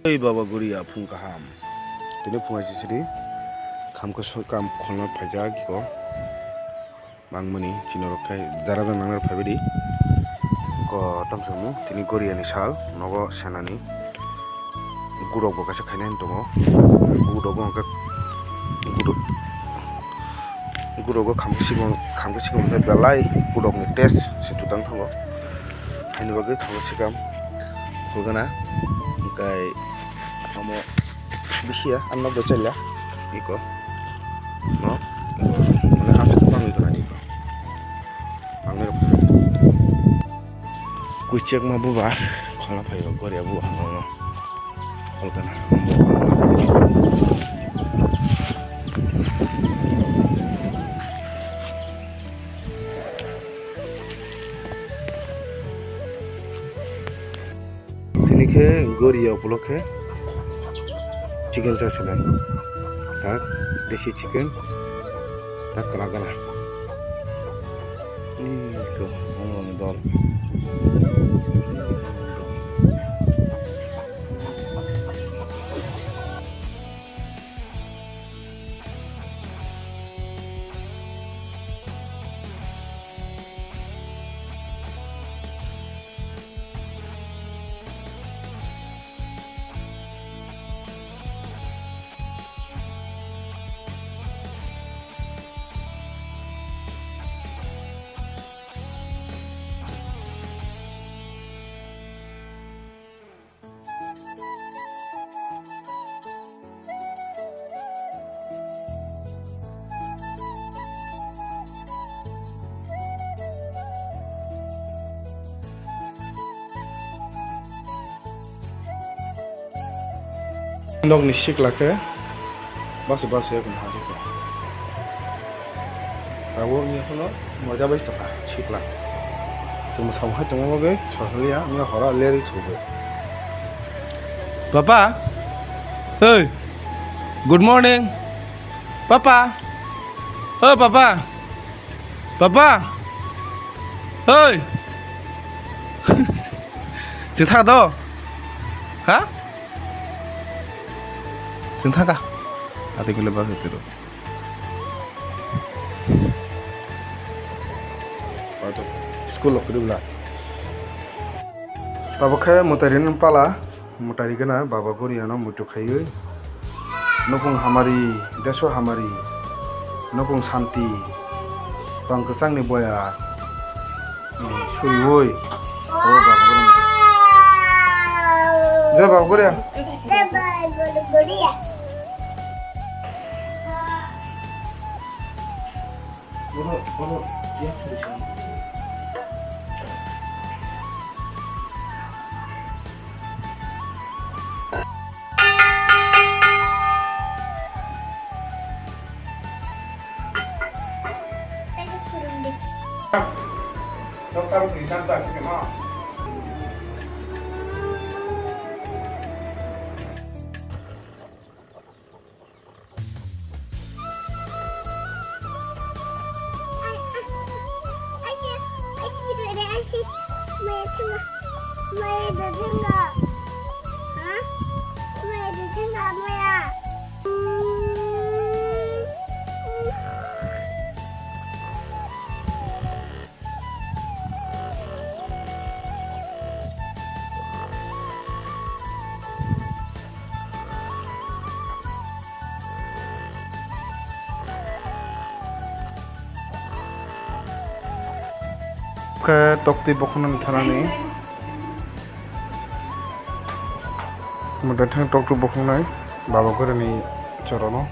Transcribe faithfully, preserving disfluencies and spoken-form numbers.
Oi baba guriya phung kaham. Tini phung aisi sidi. Khamkhe so kam khulna phaijak iko. Bangmani chini rok khai jara jang nang phaibaidi. Ko tamsongmo tini guriya ni sal nogo senani. Gurok bo kaisa khainai tongo. Gurok bo hwnkhe gurok. Gurok bo khamkhe sikon khamkhe sikon belai gurok ni taste se tutang thango. Haini bagwi khamkhe sikam khulgana. Hwnkhe omo bisi ya, ang nok bo chaila. Iko. No. Mane aswk bangwi gana iko. Ang nok. Kuichek ma bubar. Khona phaio gori abu ang no. Khol gana. Tini khe goriya ukulok khe chicken cha selai. Tak desi chicken. Tak kala kala. Ih, ko, ongom dol. Nokni sikla khe basi basi ekdom hadi khe. Abo wngya phano moida bai tongkha sikla. Chwng samo hai tongma bagwi sohliya wngya hora lerwi thubui. Papa, hey, good morning. Papa, oh papa, papa, hey. Chwng thang do? Ha? Chwng thang kha. Ati kile ba hutiro. School rok kwrwi bwla. Tabuk khe mwtai rinani pala, mwtai rigana baba goriano muitu khaiwi. Nukung hamari, deso hamari, nukung santi, tong kwchangni boya, hmm, suriwi. O baba goriano. Je baba goria. Khe toktwi bokhoknani thanani. Mwtai thang toktwi bokhoknai baba gorini chorono.